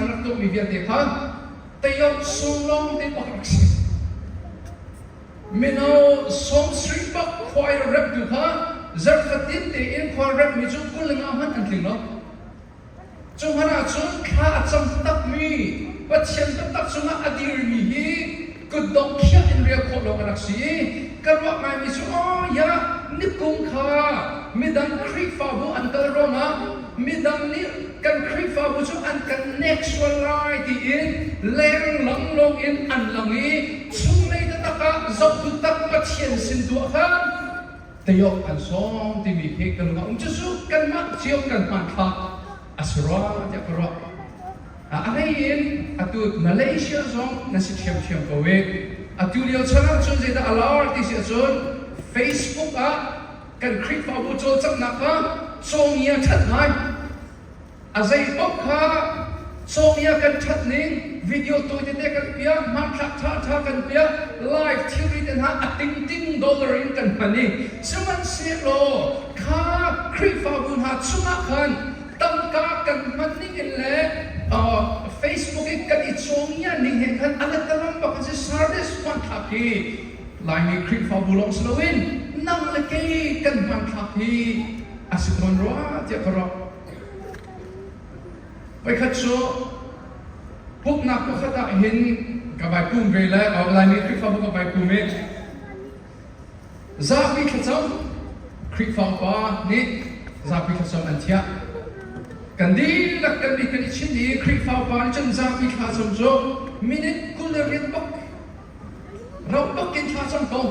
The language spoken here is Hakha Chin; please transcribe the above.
An rak tuahmi vialte kha teiok sung lawng te bak rak si. Mino 70 bak choir remtu kha zarhfatin tein choir remmi cu 25 hmanh an tling lo. Cu hmanh ahcun thla a cam takmi Pathian taktak cungah a dirmi hi kutdong khiah in rel khawh lawng a rak si i ka ruah ngaimi cu aw ya nikung kha midang Khrihfabu an kal ruangah midang nih kan Khrihfabu cu an kan nek sual lai tiin leng lang lawng in an lang i chunglei taktak ah zohtu tak Pathian sin tu ah khan teiawk an sawm timi khi ka lung ah um. Cucu kanmah cio kan hmanthlak a si rua tiah ka ruah. A hlei in atu Malaysia zong na si ṭhiamṭhiam ko i atu lio chan ahcun zeidah a lar ti si ahcun Facebook ah kan Khrihfabu cawlcanghnak kha cawngia ṭhat ngai. A zei paoh kha cawngia kan ṭhat ning video tawi tete kan piah, hmanthlak ṭhaṭha kan piah, live thilri te hna a tingting dollar in kan hman i sihmanhsehlaw kha Khrihfabu hna chungah khan tangka kan hman ning in le Facebook i kan i cawngia ning he khan a letalam bak an si. Sardis hmanthlak hi Laimi Khrihfabu lawng si loin nang le kei kan hmanthlak hi a si tawn rua tiah ka ruah. Voikhat cu pumhnak pakhat ah hin ka vai pum ve le Laimi Khrihfabu ka vai pum i zapi thlacam Khrihfa upa nih zapi thlacam an thiah. Kan dihlak kan mi kan i chinh i Khrihfa upa nih cun zapi thlacam cu minute 28 bak rauh bak in thlacam ko.